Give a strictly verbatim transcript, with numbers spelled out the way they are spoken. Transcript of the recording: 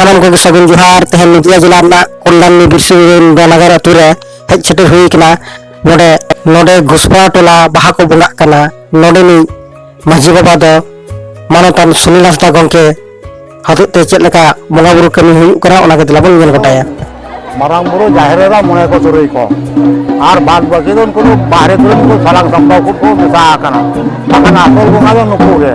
ᱥᱟᱱᱟᱢ ᱠᱚᱜᱮ ᱥᱟᱹᱜᱩᱱ ᱡᱚᱦᱟᱨ᱾ ᱛᱮᱦᱮᱧ ᱱᱚᱫᱤᱭᱟ ᱡᱮᱞᱟ ᱨᱮᱱᱟᱜ ᱠᱚᱞᱞᱟᱱᱤ ᱵᱤᱨᱥᱤᱝ ᱵᱮᱱᱟᱜᱟᱨ ᱟᱹᱛᱩ ᱨᱮ ᱦᱮᱡ ᱥᱮᱴᱮᱨ ᱦᱩᱭ ᱟᱠᱟᱱᱟ᱾ ᱱᱚᱰᱮ, ᱱᱚᱰᱮ ᱜᱷᱩᱥᱯᱟᱲᱟ ᱴᱚᱞᱟ ᱵᱟᱦᱟ ᱠᱚ ᱵᱚᱸᱜᱟᱜ ᱠᱟᱱᱟ᱾ ᱱᱚᱰᱮᱱᱤᱡ ᱢᱟᱹᱡᱷᱤ ᱵᱟᱵᱟ ᱫᱚ ᱢᱟᱱᱚᱛᱟᱱ ᱥᱩᱱᱤᱞ ᱦᱟᱸᱥᱫᱟ ᱜᱚᱢᱠᱮ ᱦᱚᱛᱮᱡ ᱛᱮ ᱪᱮᱫ ᱞᱮᱠᱟ ᱵᱚᱸᱜᱟ ᱵᱩᱨᱩ ᱠᱟᱹᱢᱤ ᱦᱩᱭᱩᱜ ᱠᱟᱱᱟ, ᱚᱱᱟ ᱜᱮ ᱫᱮᱞᱟ ᱵᱚᱱ ᱧᱮᱞ ᱜᱚᱴᱟᱭᱟ᱾ ᱢᱟᱨᱟᱝ ᱵᱩᱨᱩ, ᱡᱟᱦᱮᱨ ᱮᱨᱟ, ᱢᱚᱬᱮ ᱠᱚ ᱛᱩᱨᱩᱭ ᱠᱚ, ᱟᱨ ᱵᱟᱫ ᱵᱟᱹᱠᱤ ᱫᱚ ᱩᱱᱠᱩ ᱫᱚ ᱵᱟᱦᱨᱮ ᱠᱚᱨᱮᱱ ᱠᱚ ᱥᱟᱞᱟᱝ ᱥᱟᱢᱵᱟᱣ ᱠᱚ ᱢᱮᱥᱟ ᱟᱠᱟᱱᱟ, ᱵᱟᱠᱷᱟᱱ ᱟᱥᱚᱞ ᱵᱚᱸᱜᱟ ᱫᱚ ᱱᱩᱠᱩ ᱜᱮ᱾